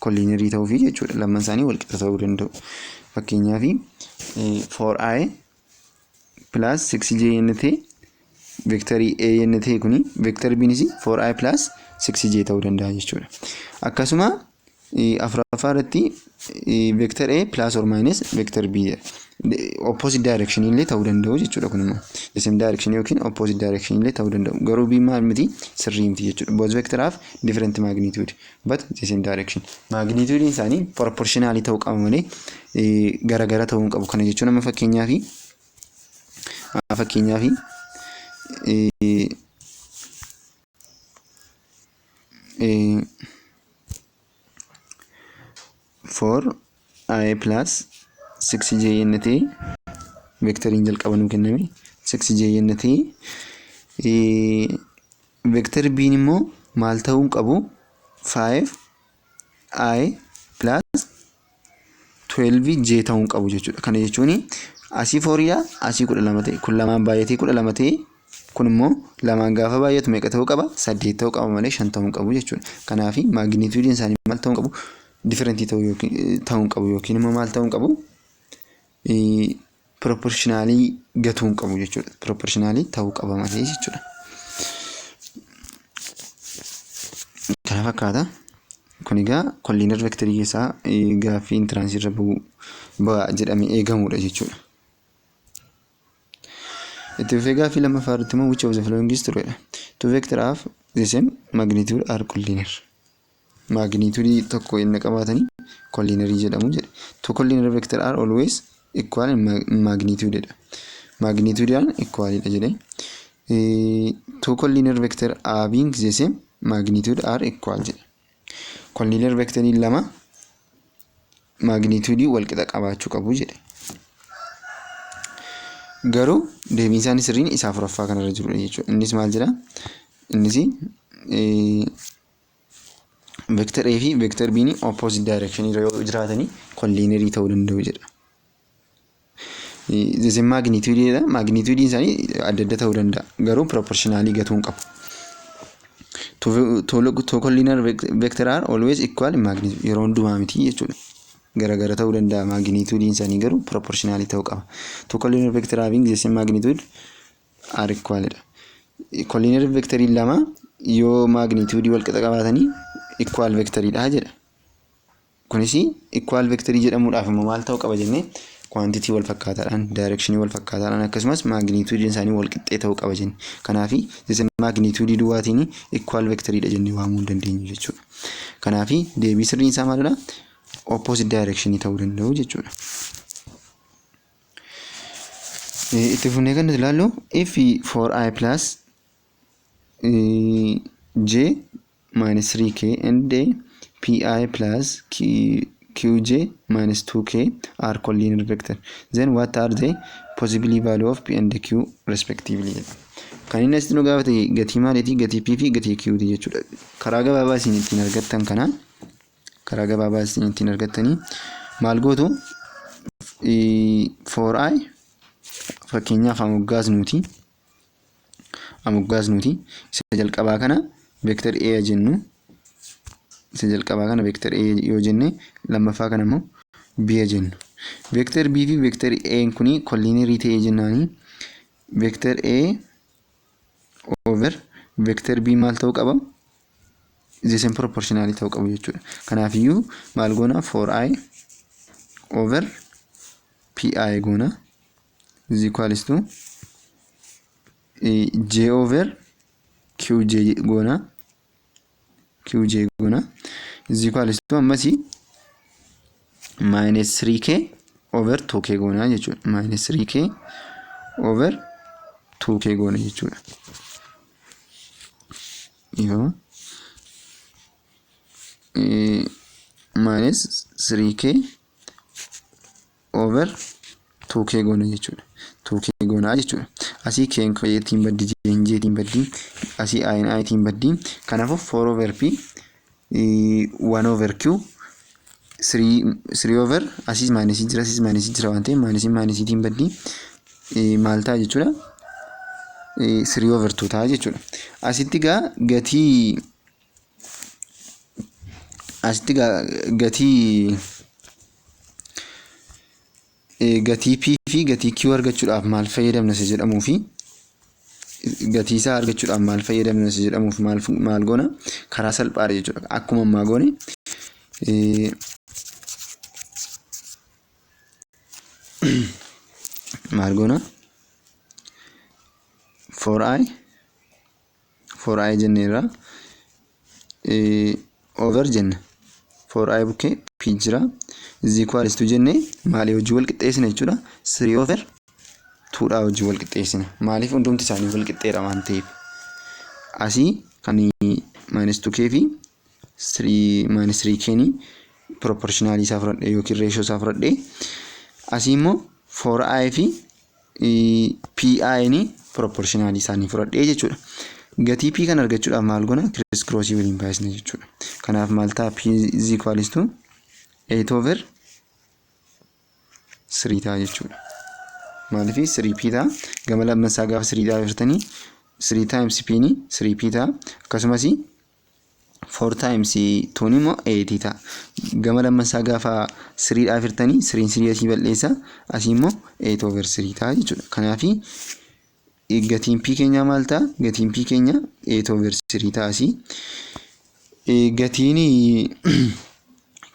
Collinearii ta'uufi jechuudha. Lamman isaanii wal qixa ta'uu danda'u. Fakkeenyaaf, 4i plus 6j inni ta'e, vectorii A inni ta'e kuni, vector B'nis 4i plus 6j ta'uu danda'a jechuudha. Akkasuma afuraffaa irratti vector A plus or minus vector B jedha. Opposite direction illee ta'uu danda'u jechuudha kun immoo. The same direction yookiin opposite direction illee ta'uu danda'u. Garuu B maal miti? Sirrii miti jechuudha. Both vector have different magnitude but the same direction. Magnitude isaanii proportionally ta'uu qaba malee garagara ta'uu hin qabu. Kana jechuun amma fakkeenyaaf 4i plus 6j inni ta'e, vectoriin jalqaba nuu kenname 6j inni ta'e, vector B'n immoo maal ta'uu qabu? 5i plus 12j ta'uu qabu jechuudha. Kana jechuun asii fouriidha, asii 12 ta'e, kun lamaan baay'atee 12 ta'e, kun immoo lamaan gaafa baay'atu meeqa ta'uu qaba? Saddeet ta'uu qaba malee shan ta'uu hin qabu jechuudha. Kanaaf magnitudeiin isaanii maal ta'uu qabu? Differentii ta'uu yookiin ta'uu hin qabu, yookiin immoo maal ta'uu hin qabu? Proportionalii gatuu hin qabu jechuudha. Proportionalii ta'uu qaba malee jechuudha. Kana fakkaata. Kun egaa collinear vectorii keessaa gaaffii entranceii irra bu'a jedhamee eegamudha jechuudha. Itti fufee gaaffii lammaffaa irratti immoo which of the following is true dha. Two vector have the same magnitude are collinear. Magnitude tokko inni qabaatanii collinearii jedhamu jedhe. Two collinear vector are always equal in magnitude dha. Magnitude equal dha jedhe. Two collinear vector having the same magnitude are equal jedhe. Collinear vectorii lama magnitude wal qixa qabaachuu qabu jedhe. Garuu deebiin isaanii sirriin isa afuraffaa kanarra jirudha jechuudha. Innis maal jedhaa? Innis vector A fi vector B opposite direction irra yoo jiraatanii collinearii ta'uu danda'u jedha. The same magnitude dha. Magnitude isaanii adda adda ta'uu danda'a. Garuu proportionally gatuu hin qabu. Two collinear vector are always equal in magnitude yeroo hundumaa miti jechuudha. Garagara ta'uu danda'a, magnitudeiin isaanii garuu proportionalii ta'uu qaba. Two collinear vector having the same magnitude are equal dha. Collinear vectorii lama yoo magnitudeii wal qixa qabaatanii equal vectoriidha jedha. Kunis equal vectorii jedhamuudhaaf immoo maal ta'uu qaba jennee? Quantity wal fakkaataadhaan, directionii wal fakkaataadhaan, akkasumas magnitudeiin isaanii wal qixxee ta'uu qaba jenne. Kanaafi magnitudeii duwwaatiin equal vectoriidha jennee waamuu hin dandeenyu jechuudha. Kanaafi deebii sirriin isaa maalidha? Opposite directionii ta'uu danda'u jechuudha. Itti fufnee kan nuti ilaallu, if 4i plus j minus 3k and pi plus qj minus 2k are collinear vector, then what are the possible value of p and q respectively jedha. Kan inni asitti nu gaafate gatii maaliiti? Gatii p fi gatii q ti jechuudha. Karaa gabaabaa isin ittiin argattan kana, karaa gabaabaa isin ittiin argattanii maal gootu? 4i fakkeenyaaf amoggaasnuuti isa jalqabaa kana vector A jennu. Isa jalqabaa kana vector A yoo jenne, lammaffaa kana immoo B jennu. Vector B fi vector A kuni collinearii ta'ee jennaani, vector A over vector B maal ta'uu qaba? The same proportionalii ta'uu qabu jechuudha. Kanaafiyyuu maal goona? 4i over pi goona is equals to j over qj goona, qj goona is equals to ammasii minus 3k over 2k goona jechuudha. Minus 3k over 2k goona jechuudha. Yoo minus 3k over 2k goona jechuudha. 2k goonaa jechuudha. Asii k'n k'tiin baddi, j'n j'tiin baddi, asii i'n i'tiin baddi. Kanaafuu 4 over p, 1 over q, 3 over, asiis minusii jira, asiis minusii jira waan ta'eef minusiin minusiitiin baddi. Maal ta'a jechuudha? 3 over 2 ta'a jechuudha. Asitti gaa gatii P fi gatii Q argachuudhaaf maal fayyadamna isa jedhamuu fi gatii isaa argachuudhaaf maal fayyadamna isa jedhamuuf maal goona? Karaa salphaadha jechuudha. Akkuma ammaa goone, maal goona? 4i, 4i jenneerra, over jenna, 4i bukkee p jira, is equals to jennee maalii hojii wal qixxeessina jechuudha? 3 over 2 dhaa hojii wal qixxeessina. Maaliif? Hundumti isaanii wal qixxeedha waan ta'eef. Asii kan minus 2k fi 3 minus 3k ni proportionalii isaa fudhadhe yookiin ratio isaa fudhadhe. Asii immoo 4i fi pi ni proportionalii isaanii fudhadhe jechuudha. Gatii p kan argachuudhaaf maal goona? Criss crossii waliin baay'isna jechuudha. Kanaaf maal ta'a? P is equals to 8 over 3 ta'a jechuudha. Maaliif 3p ta'a? Gama lammasaa gaafa 3 dhaabbatanii 3 times p ni 3p ta'a. Akkasumas 4 times 2 immoo 8 ta'a. Gama lammasaa gaafa 3 dhaabbatanii 3 3 asii balleessa, asii immoo 8 over 3 ta'a jechuudha. Kanaafi gatiin p keenyaa maal ta'a? Gatiin p keenya 8 over 3 ta'a asii. Gatiin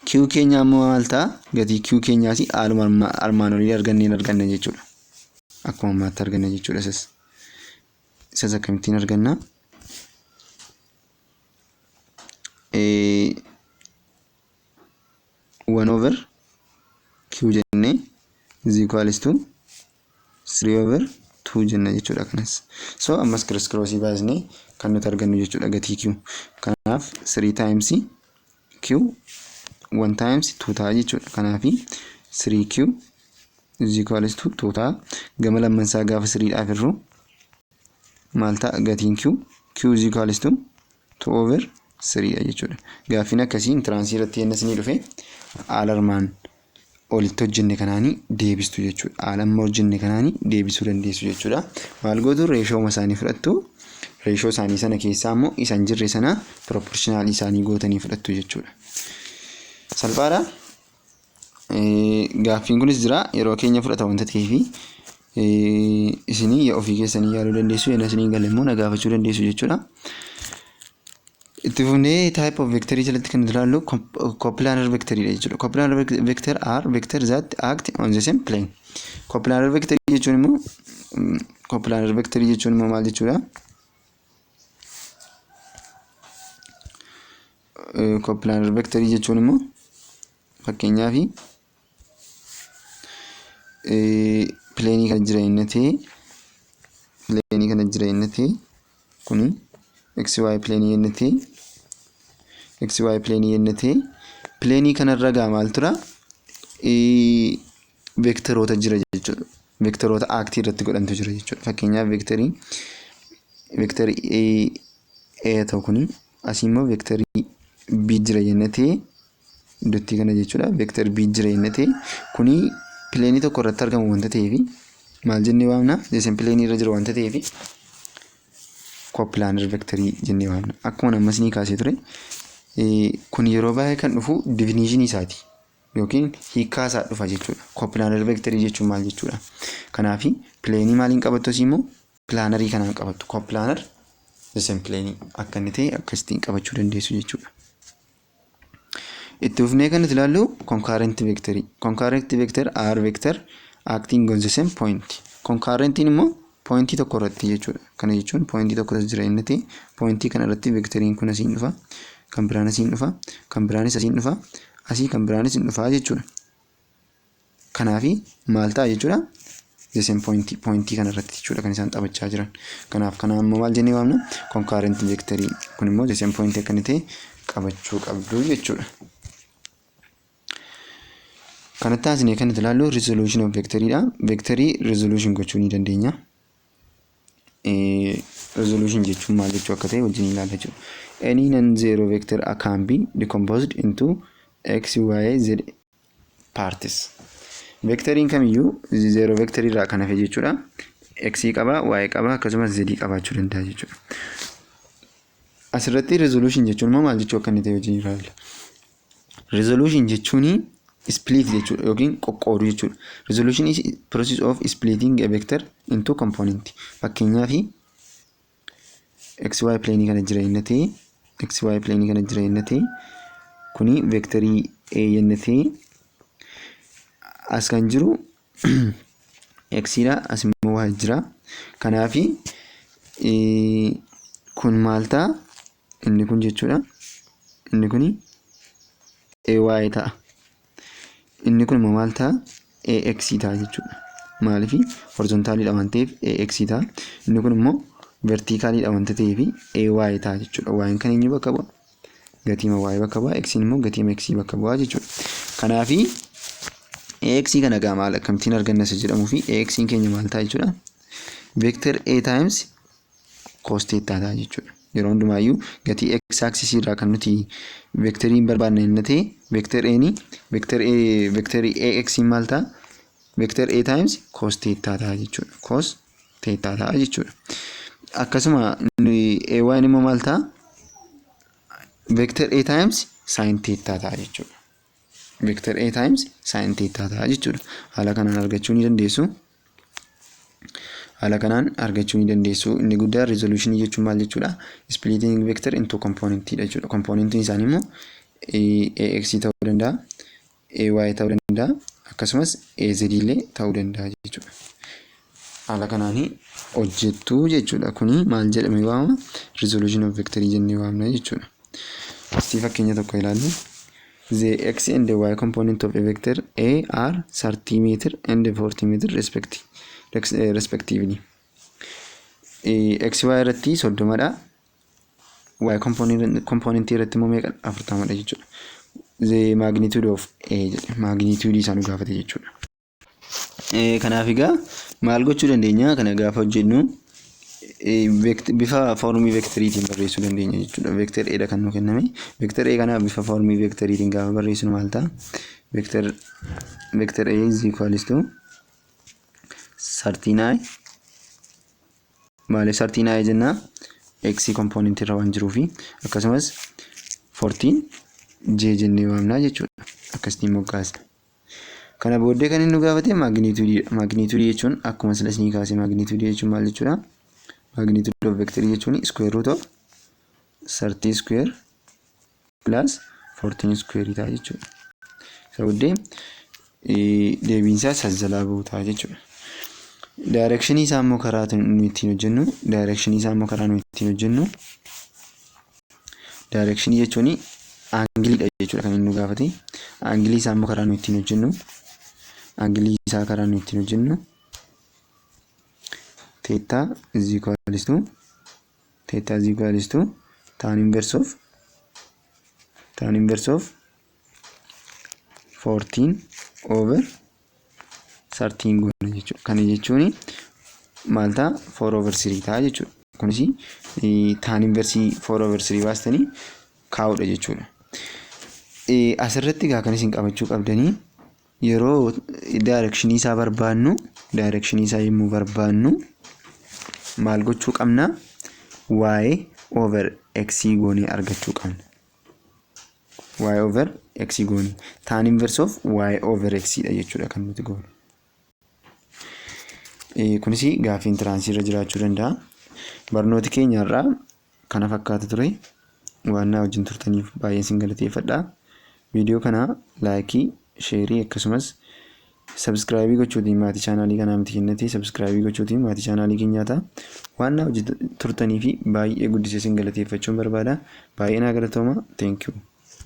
q keenyaa immoo maal ta'a? Gatii q keenyaas haaluma armaan olii arganneen arganna jechuudha. Akkuma ammaatti arganna jechuudha isas. Isas akkamittiin arganna? 1 over q jennee is equals to 3 over 2 jenna jechuudha kanas. So ammas criss crossii baasnee kan nuti argannu jechuudha gatii q. Kanaaf 3 times q, 1 times 2 ta'a jechuudha. Kanaafi 3q is equals to 2 ta'a. Gama lammansaa gaafa 3 dhaaf hirru maal ta'a gatiin q? Q is equals to 2 over 3 dha jechuudha. Gaaffiin akkasii entranceii irratti yenna isinii dhufe haala armaan olitti hojjenne kanaanii deebistu jechuudha. Haala amma hojjenne kanaanii deebisuu dandeessu jechuudha. Maal gootu? Ratio isaanii fudhattu. Ratio isaanii sana keessaa immoo isa hin jirre sana proportionalii isaanii gootanii fudhattu jechuudha. Salphaadha. Gaaffiin kunis jira, yeroo keenya fudhata wanta ta'eefi isinii ofii keessanii yaaluu dandeessu, yenna isinii galle immoo na gaafachuu dandeessu jechuudha. Itti fufnee type of vectorii jalatti kan ilaallu coplanar vectorii jechuudha. Coplanar vector are vector that act on the same plane. Coplanar vectorii jechuun immoo maal jechuudha? Coplanar vectorii jechuun immoo fakkeenyaaf planeii kana jira inni ta'e, planeii kana jira inni ta'e, kuni xy planeii inni ta'e, xy planeii inni ta'e, planeii kanarra gaa maal tura? Vectoroota jira jechuudha. Vectoroota actii irratti godhantu jira jechuudha. Fakkeenyaaf vectorii A ta'u, kuni asii immoo vectorii B jira jennee ta'e, iddootti kana jechuudha. Vector B jira jennee ta'e, kuni planeii tokko irratti argamu wanta ta'eef maal jennee waamna? The same planeii irra jira wanta ta'eef coplanar vectorii jennee waamna. Akkuma ammas ni kaasee ture, kun yeroo baay'ee kan dhufu definitionii isaati yookiin hiikkaa isaa dhufa jechuudha. Coplanar vectorii jechuun maal jechuudha? Kanaaf planeii maaliin qabattu? Asii immoo planarii kanaan qabattu. Coplanar the same planeii akka inni ta'e akkasittiin qabachuu dandeessu jechuudha. Itti fufnee kan nuti ilaallu concurrent vectorii. Concurrent vector are vector acting on the same point. Concurrentiin immoo pointii tokko irratti jechuudha. Kana jechuun pointii tokko jira inni ta'e, pointii kana irratti vectoriin kun asiin dhufa, kan biraan asiin dhufa, kan biraanis asiin dhufa, asii kan biraanis hin dhufa jechuudha. Kanaafi maal ta'a jechuudha? The same pointii, pointii kana irratti jechuudha kan isaan taphachaa jiran. Kanaaf kana immoo maal jennee waamna? Concurrent vectorii. Kun immoo the same pointii akka inni ta'e qabachuu qabdu jechuudha. Kanatti aansinee kan nuti ilaallu resolution of vectoriidha. Vectorii resolution gochuu ni dandeenya. Resolution jechuun maal jechuu akka ta'e wajjin ilaalla jechuudha. Any non-zero vector can be decomposed into x, y, z parts. Vectoriin kamiyyuu zero vectorii irraa kan hafe jechuudha. X qaba, y qaba, akkasumas z qabaachuu danda'a jechuudha. Asirratti resolution jechuun immoo maal jechuu akka inni ta'e wajjin ilaalla. Resolution jechuun split jechuudha yookiin qoqqooduu jechuudha. Resolution is process of splitting a vector into component. Fakkeenyaaf xy plane kana jira inni ta'e, xy plane kana jira inni ta'e, kuni vectorii A inni ta'e, as kan jiru x dha, as immoo y jira. Kanaafi kun maal ta'a? Inni kun jechuudha. Inni kuni AY ta'a. Inni kun immoo maal ta'a? AX ta'a jechuudha. Maaliif? Horizontaliidha waan ta'eef AX ta'a. Inni kun immoo verticaliidha wanta ta'eef AY ta'a jechuudha. Y'n kan eenyu bakka bu'a? Gatiima Y bakka bu'a. X'n immoo gatiima X bakka bu'a jechuudha. Kanaafi AX kana gaa maal akkamittiin arganna isa jedhamuu fi AX keenya maal ta'a jechuudha? Vector A times cos theta ta'a jechuudha. Yeroo hundumaayyuu gatii x axis irraa kan nuti vectorii barbaadna inni ta'e, vector A ni vector A, vectorii AX maal ta'a? Vector A times cos theta ta'a jechuudha. Cos theta ta'a jechuudha. Akkasuma AY immoo maal ta'a? Vector A times sin theta ta'a jechuudha. Vector A times sin theta ta'a jechuudha. Haala kanaan argachuu ni dandeessu. Haala kanaan argachuu ni dandeessu. Inni guddaan resolution jechuun maal jechuudha? Splitting vector into component dha jechuudha. Componentiin isaanii immoo AX ta'uu danda'a, AY ta'uu danda'a, akkasumas AZ illee ta'uu danda'a jechuudha. Haala kanaan hojjettu jechuudha. Kuni maal jedhamee waamama? Resolution of vector jennee waamna jechuudha. Istii fakkeenya tokko ilaallu. The x and the y component of a vector A are 30 meter and 40 meter respectively. X y irratti 30dha. Y component irratti immoo meeqa? 40dha jechuudha. The magnitude of A jedhe, magnitude isaa nu gaafate jechuudha. Kanaaf egaa maal gochuu dandeenya? Kana gaafa hojjennu bifa formii vectoriitiin barreessuu dandeenya jechuudha. Vector A dha kan nu kenname. Vector A kana bifa formii vectoriitiin gaafa barreessinu maal ta'a? Vector A is equals to 39. Maaliif 39 jennaa? X component irra waan jiruufi, akkasumas 14 J jennee waamnaa jechuudha. Akkasitiin moggaasna. Kana booddee kan inni nu gaafate magnitudeiidha. Magnitudeii jechuun akkuma sila isinii kaase, magnitudeii jechuun maal jechuudha? Magnitude of vectorii jechuun square root of 13 square plus 14 square ta'a jechuudha. Isa booddee deebiinsaa jalaa bahu ta'a jechuudha. Directionii isaa immoo karaa nuyi ittiin hojjennu, directionii isaa immoo karaa nuyi ittiin hojjennu, directionii jechuun angleiidha jechuudha kan inni nu gaafate. Angleii isaa immoo karaa nuyi ittiin hojjennu, angleii isaa karaa nuyi ittiin hojjennu, theta is equals to tan inverse of 14 over 13 goona jechuudha. Kana jechuun maal ta'a? 4 over 3 ta'a jechuudha. Kunis tan inverse 4 over 3 baastanii kaa'uudha jechuudha. Asirratti egaa kan isin qabachuu qabdanii, yeroo directionii isaa barbaannu, directionii isaa yommuu barbaannu maal gochuu qabna? Y over x goonee argachuu qabna. Y over x goonee tan inverse of y over x dha jechuudha kan nuti goonu. Kunis gaaffii entranceii irra jiraachuu danda'a. Barnooti keenya irraa kana fakkaata ture. Waan na wajjin turtaniif baay'een isin galateeffadha. Viidiyoo kana likeii, shareii akkasumas subscribeii gochuutiin maatii channelii kanaa miti kennate, subscribeii gochuutiin maatii channelii keenyaa ta'a. Waan na wajjin turtanii fi baay'ee guddisee isin galateeffachuun barbaada. Baay'ee naa galatooma. Thank you.